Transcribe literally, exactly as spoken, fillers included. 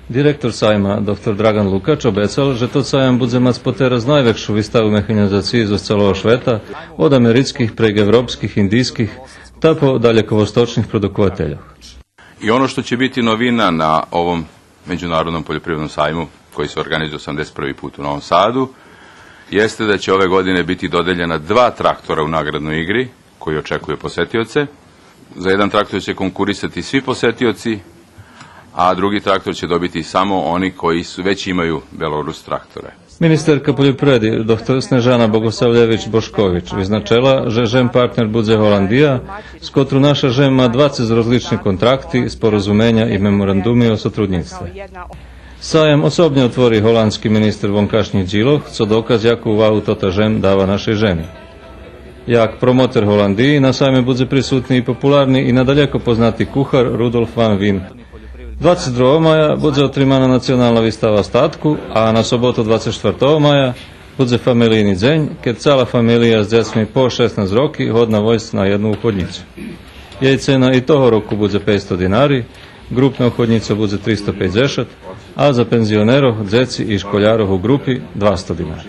Директор сайма, доктор Драґан Лукач, обецал же тот саям будзе мац потераз найвекшу виставу механїзациї зоз цалого швета, од америцких, прейґ европских, индийских, та по далєковосточних продуковательох. I ono što će biti novina na ovom Međunarodnom poljoprivrednom sajmu, koji se organizuje osamdeset prvi put u Novom Sadu, jeste da će ove godine biti dodeljena dva traktora u nagradnoj igri koji očekuje posetioce. Za jedan traktor će konkurisati svi posetioci, a drugi traktor će dobiti samo oni koji su, već imaju Belarus traktore. Министерка польопривреди, доктор Снежана Богосавлєвич-Бошкович, визначела же жем партнер будзе Голандия, з котру наша жем ма двацец розлични контракти, спорозуменя и меморандуми о сотруднїцтве. Саям особнє отвори голандски министер вонкашнїх дїлох, цо доказ яку увагу тота жем дава нашей жеми. Як промотер Голандиї, на сайме будзе присутни и популарни и надалеко познати кухар Рудолф ван Вин. Двацец другого мая будзе отримана национална вистава статку, а на соботу двацец штвартого мая будзе фамелийни дзень, кед цала фамелия з дзецми по шеснац роки годна войсц на єдну уходнїцу. Єй цена и того року будзе пейцсто динари, ґрупна уходнїца будзе тристо пейдзешат, а за пензионерох, дзеци и школярох у ґрупи двасто динари.